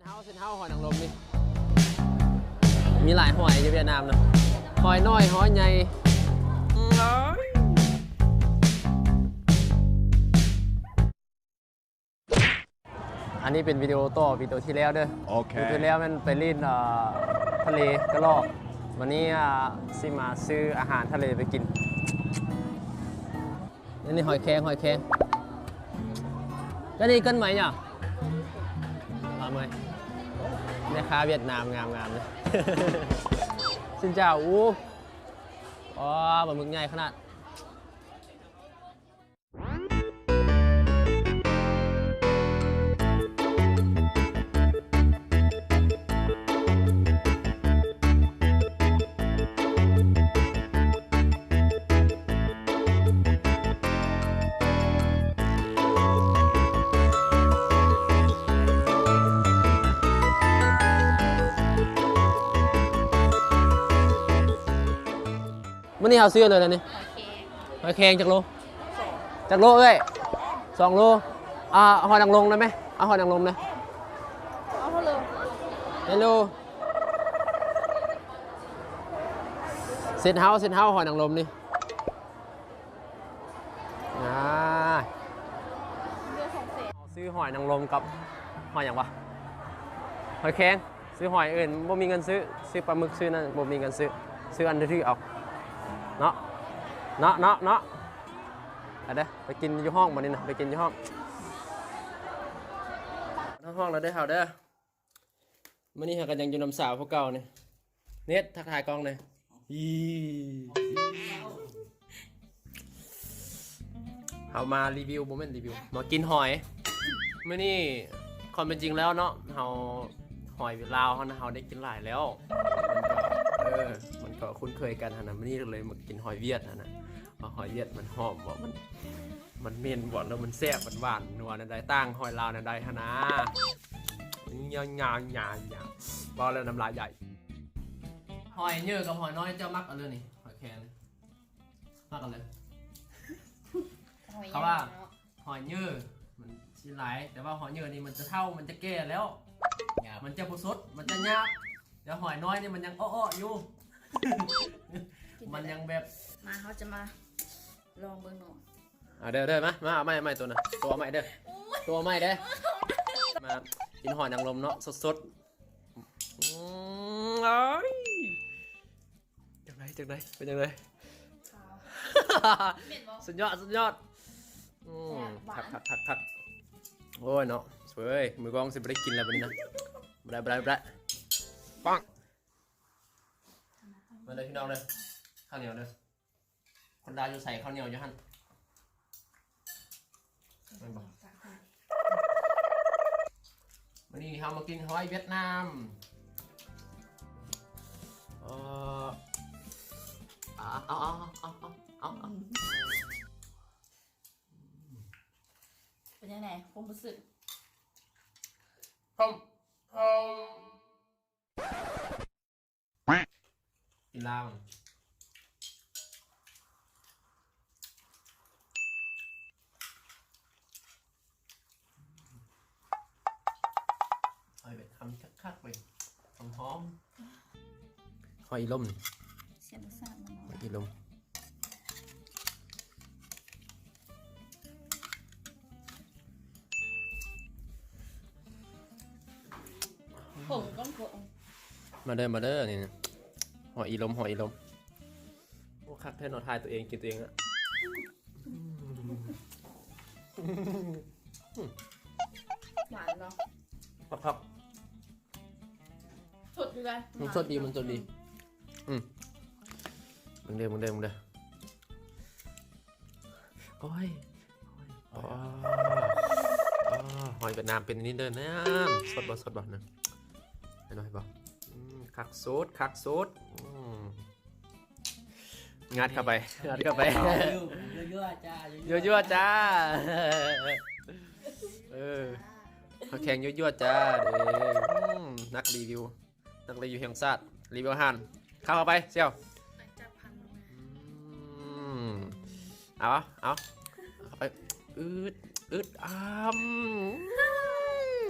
ເຮົາ ເສັ້ນເຮົາຫອຍນາງລົມນີ້ ມີຫຼາຍຫອຍຢູ່ຫວຽດນາມນະ ຫອຍນ້ອຍ ຫອຍໃຫຍ່. ອັນນີ້ເປັນວິດີໂອຕໍ່ວິດີໂອທີ່ແລ້ວເດີ. ໂອເຄ ວິດີໂອທີ່ແລ້ວແມ່ນໄປຫຼິ້ນ ເອີ ທະເລກະລອກ. ວັນນີ້ ອ່າ ຊິມາຊື້ອາຫານທະເລໄປກິນ. ອັນນີ້ຫອຍແຄງ ຫອຍແຄງ. ກະນີ້ເກີນໄໝຫຍັງ? ມາເມີຍ ແມ່ຄ້າຫວຽດນາມງາມໆເລີຍ. ຊິນເຈົ້າ. ອູ້ ອໍ ປາໝຶກໃຫຍ່ຂະໜາດ. ມື້ນີ້ເຮົາຊື້ອັນໃດແລ້ວນີ້? ຫອຍແຄງ. ຫອຍແຄງຈັກໂລ? ສອງ. ຈັກໂລເອື້ອຍ? ສອງໂລ. ອ່າ ຫອຍນາງລົມໄດ້ໄໝ? ເອົາຫອຍນາງລົມນະ. ເອົາເທົ່າໂລ? ເຮັລໂລ ເຊັດເຮົາ ເຊັດເຮົາ ຫອຍນາງລົມນີ້. ອ່າ ຊື້ຫອຍນາງລົມກັບຫອຍຫຍັງວະ? ຫອຍແຄງ. ຊື້ຫອຍອື່ນບໍ່ມີເງິນຊື້ ຊື້ປາໝຶກ ຊື້ນັ້ນບໍ່ມີເງິນຊື້ ຊື້ອັນຖືກເອົາເນາະ ເນາະ ເນາະ ເນາະ. ໄປເດີ ໄປກິນຢູ່ຫ້ອງບັດນີ້ນະ ໄປກິນຢູ່ຫ້ອງ. ຮອດຫ້ອງແລ້ວເດີເຮົາເດີ. ມື້ນີ້ເຮົາກະຍັງຢູ່ນຳສາວຜູ້ເກົ່ານີ້. ເນັດ ທັກທາຍກ້ອງແດ່. ອີ ເຮົາມາຣີວິວ ບໍ່ແມ່ນຣີວິວ ມາກິນຫອຍ. ມື້ນີ້ຄວາມເປັນຈິງແລ້ວເນາະ ເຮົາ ຫອຍລາວເຮົານະ ເຮົາໄດ້ກິນຫຼາຍແລ້ວ ມັນກະ ເອີ ມັນກະຄຸ້ນເຄີຍກັນຫັ້ນນະ. ມື້ນີ້ກະເລີຍມາກິນຫອຍຫວຽດຫັ້ນນະ ວ່າຫອຍຫວຽດມັນຫອມບໍ່ ມັນ ມັນເໝັນບໍ່ ຫຼືມັນແຊບ ມັນຫວານນົວແນວໃດ ຕ່າງຫອຍລາວແນວໃດຫັ້ນນະ. ຍາວໆໆໆ ເວົ້າແລ້ວນ້ຳລາຍໄຫຼ. ຫອຍເຍີກັບຫອຍນ້ອຍ ເຈົ້າມັກອັນເລີຍນີ້? ຫອຍແຄງນີ້ ມັກອັນເລີຍ? ຫອຍ ເຂົາວ່າ ເຍີເນາະ ຫອຍເຍີມັນຊິຫຼາຍ ແຕ່ວ່າຫອຍເຍີນີ້ມັນຈະເຖົ້າ ມັນຈະແກ່ແລ້ວ ມັນຈະບໍ່ສົດ ມັນຈະຫຍາບ. ແຕ່ຫອຍນ້ອຍນີ້ມັນຍັງເອາະໆຢູ່ ມັນຍັງແບບ ມາ ເຮົາຈະມາລອງເບິ່ງເນາະ. ເອົາເດີ ເດີ ມາ ມາ ເອົາໃໝ່ ເອົາໃໝ່ໂຕນະ ໂຕເອົາໃໝ່ເດີ ໂຕເອົາໃໝ່ເດີ. ມາກິນຫອຍນາງລົມເນາະ ສົດໆ. ອືມ ເອີຍ ຈັ່ງໃດ ຈັ່ງໃດ ເປັນຈັ່ງໃດ? ຂາວ ເໝັນບໍ່? ສຸດຍອດ ສຸດຍອດ. ອືມ ແຊບ ຫວານ ຄັກໆໆໆ. ໂອ້ຍເນາະ ເອີຍ ມື້ກອງຊິບໍ່ໄດ້ກິນແລ້ວບັດນີ້ນະ. ບໍ່ໄດ້ ບໍ່ໄດ້ ບໍ່ໄດ້. ປັງ ມາເດີພີ່ນ້ອງເດີ ເຂົ້າໜຽວເດີ. ຄົນລາວຢູ່ໃສ ເຂົ້າໜຽວຢູ່ຫັ້ນ. ແມ່ນບໍ່? ມື້ນີ້ເຮົາມາກິນຫອຍຫວຽດນາມ. ເອີ ເອົາ ເອົາ ເອົາ ເອົາ ເອົາ ເອົາ ເປັນຈັ່ງໃດຄວາມຮູ້ສຶກ? ຫອມ ຫອມ. ກິນລາວ ຫອຍຫວຽດນາມຄັກໆ ເວີຍ ຫອມໆ. ຫອຍອີລົມ ເສຍລົດຊາດມັນ ຫອຍອີລົມ. ຜົງຕ້ອງຜົງ. ມາເດີ ມາເດີ ນີ້ນະ ຫອຍອີລົມ ຫອຍອີລົມ. ໂອ້ ຄັກແທ້ເນາະ ຖ່າຍຕົວເອງ ກິນຕົວເອງອະ. ຫວານເນາະ ຄັກໆ. ສົດຢູ່ເລີຍ ມັນສົດດີ ມັນສົດດີ. ອືມ ເບິ່ງເດີ ເບິ່ງເດີ ເບິ່ງເດີ. ໂອ້ຍ ໂອ້ຍ ອໍ ຫອຍຫວຽດນາມເປັນອັນນີ້ເດີ ນັ້ນ ສົດບໍ່ ສົດບໍ່ ນັ້ນ ເຫັນບໍ່ ເຫັນບໍ່? ອືມ ຄັກສຸດ ຄັກສຸດ. ອືມ ງັດເຂົ້າໄປ ງັດເຂົ້າໄປ. ຍົວໆ ຈ້າ ຍົວໆ ຈ້າ. ເອີ ເຂົ້າແຂງຍົວໆ ຈ້າເດີ. ອືມ ນັກຣີວິວ ນັກຣີວິວແຫ່ງຊາດ ຣີວິວອາຫານ. ເຂົ້າ ເຂົ້າໄປ ສ່ຽວ. ອືມ ເອົາ ເອົາ ເຂົ້າໄປ. ອືດ ອືດ ອຳ.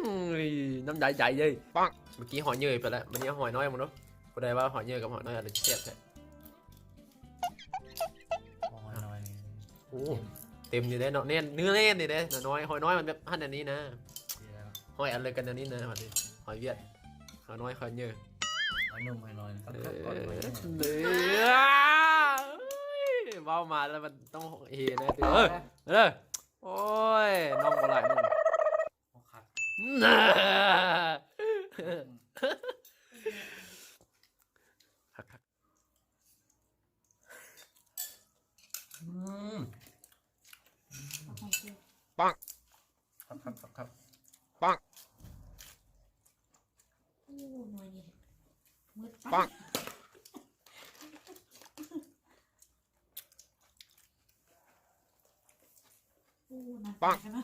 ອືມ ນ້ຳລາຍໄຫຼເລີຍ. ປັງ ເມື່ອກີ້ຫອຍເຍີ້ໄປແລ້ວ ບັດນີ້ຫອຍນ້ອຍເບິ່ງດູ. ຜູ້ໃດວ່າຫອຍເຍີ້ກັບຫອຍນ້ອຍອັນໃດແຊບແທ້? ຫອຍນ້ອຍ. ໂອ້ ເຕັມຢູ່ເດ້ເນາະ ແໜ້ນ ເນື້ອແໜ້ນນີ້ເດ້. ຫອຍນ້ອຍ ຫອຍນ້ອຍມັນແບບຫັ້ນອັນນີ້ນະ ຫອຍອັນເລີຍກັນອັນນີ້ນະ. ຫອຍຫວຽດ ຫອຍນ້ອຍ ຫອຍເຍີ້ ຫອຍໜຸ່ມ ຫອຍນ້ອອຍ. ເອີ ເວົ້າມາແລ້ວມັນຕ້ອງເຮແນ່ຕິ. ເອີ ເອີ ໂອ້ຍ ນ້ອງບໍ່ຫຼາຍໜຶ່ງ. ຄັກ ຄັກ ອືມ ປັງ ຄັກ ຄັກ ຄັກ ປັງ ໂອ້ ໜ່ວຍນີ້ ມືດ ປັງ ໂອ້ ໜ້າ ປັງ ຕາຍແລ້ວນະ.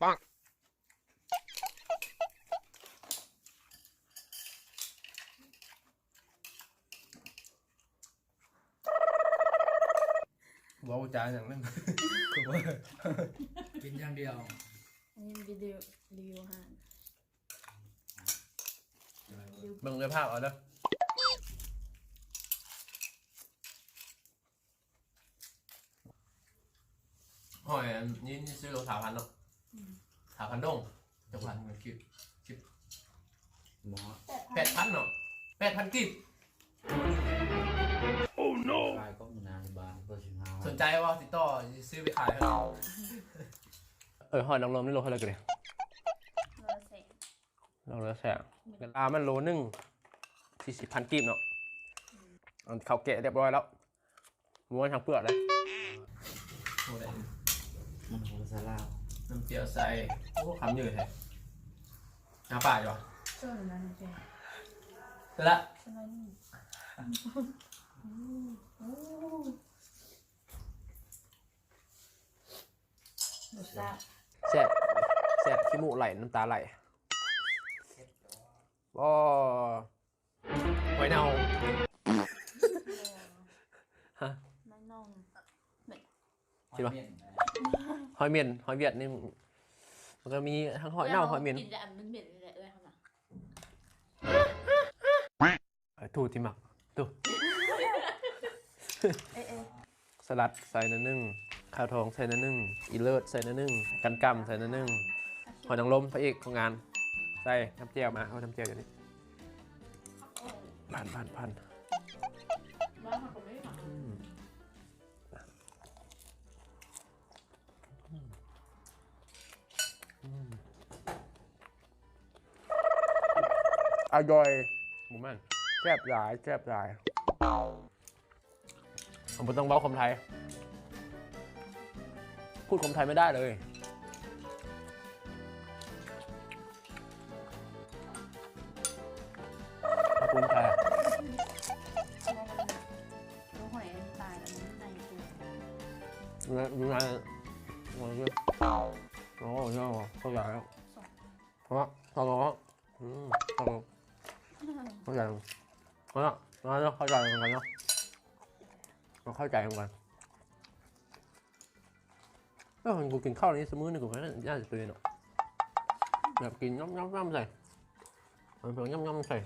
ປັງ ເວົ້າຈາຫຍັງນັ້ນ ກິນຢ່າງດຽວ. ອັນນີ້ວິດີໂອຣີວິວອາຫານ ເບິ່ງໃນພາບເອົາເດີ. ຫອຍອັນນີ້ ນີ້ຊື້ໂລສາມພັນເນາະ. ອືມ ສາມພັນດົງ. ຈັກພັນກີບ? ສິບ ບໍ່ ແປດພັນເນາະ ແປດພັນກີບ. ໂອ້ໂນ ຂາຍກໍມີນາຢູ່ບ້ານ ເປີດສິບຫ້າ ສົນໃຈບໍ່? ຕິດຕໍ່ ຊິຊື້ໄປຂາຍໃຫ້. ເອີ ຫອຍນາງລົມນີ້ໂລເທົ່າໃດກະນີ້? ໂລລະແສນ ໂລລະແສນ. ລາວມັນໂລໜຶ່ງ ສີ່ສິບພັນກີບເນາະ. ອືມ ອັນເຂົາແກະຮຽບຮ້ອຍແລ້ວ ບໍ່ມີທັງເປືອກເດ້. ໂອ້ ໄດ້ ມັນໂຫສາລາວ ນ້ຳຈຽວໃສ່. ໂອ້ ຄຳໃຫຍ່ແທ້. ຫາປາກຢູ່ຫວາ? ເອີ ນັ້ນແຫຼະ ເອີ ລະ ອືມ ໂອ້ ລົດຊາດ ແຊບ ແຊບ ຂີ້ມູກໄຫຼ ນ້ຳຕາໄຫຼ. ບໍ່ ຫອຍເນົ່າ. ຮະ? ຫອຍເນົ່າ ຄິດວ່າ ຫອຍເໝັນ ຫອຍຫວຽດນີ້ ມັນກະມີທັງຫອຍເນົ່າ ຫອຍເໝັນ. ກິນແຕ່ອັນມັນເໝັນນີ້ແຫຼະ ເອື້ອຍເຮົານະ. ເອີ ທູດທີ່ມັກ ທູດ. ເອີ ເອີ ສະຫຼັດໃສ່ໜ້ອຍໜຶ່ງ, ຂ່າວທອງໃສ່ໜ້ອຍໜຶ່ງ, ອີເລີດໃສ່ໜ້ອຍໜຶ່ງ, ກັນກຳໃສ່ໜ້ອຍໜຶ່ງ, ຫອຍນາງລົມພະເອກຂອງງານ ໃສ່ນ້ຳແຈ່ວມາ. ເອົານ້ຳແຈ່ວຢູ່ນີ້ ພັນ ພັນ ພັນ. ອືມ ອືມ ອະຮ່ອຍ ບໍ່ແມ່ນ ແຊບຫຼາຍ ແຊບຫຼາຍ. ເຮົາບໍ່ຕ້ອງເວົ້າຄວາມໄທ ພູດຄວາມໄທໄມ່ໄດ້ເລີຍ. ຂອບຄຸນຄ່ະ. ໂຕຫອຍອັນຕາຍອັນນີ້ໃນຕົວ ຢູ່ໃນ ຢູ່ໃນ ໂອ້ຍ ເຂົ້າໃຈແລ້ວ ເພາະວ່າ ເພາະວ່າ ອືມ ເຂົ້າໃຈ ເຂົ້າໃຈ ເຂົ້າໃຈນຳກັນເນາະ ເຂົ້າໃຈນຳກັນ. ເອີ ຄັນກູກິນເຂົ້ານີ້ ຊະມື້ນີ້ກູກໍໜ້າຈະເຕີຍເນາະ ແບບກິນຫຍ້ອມໆໆໃສ່ ເອົາຫຍ້ອມໆໃສ່.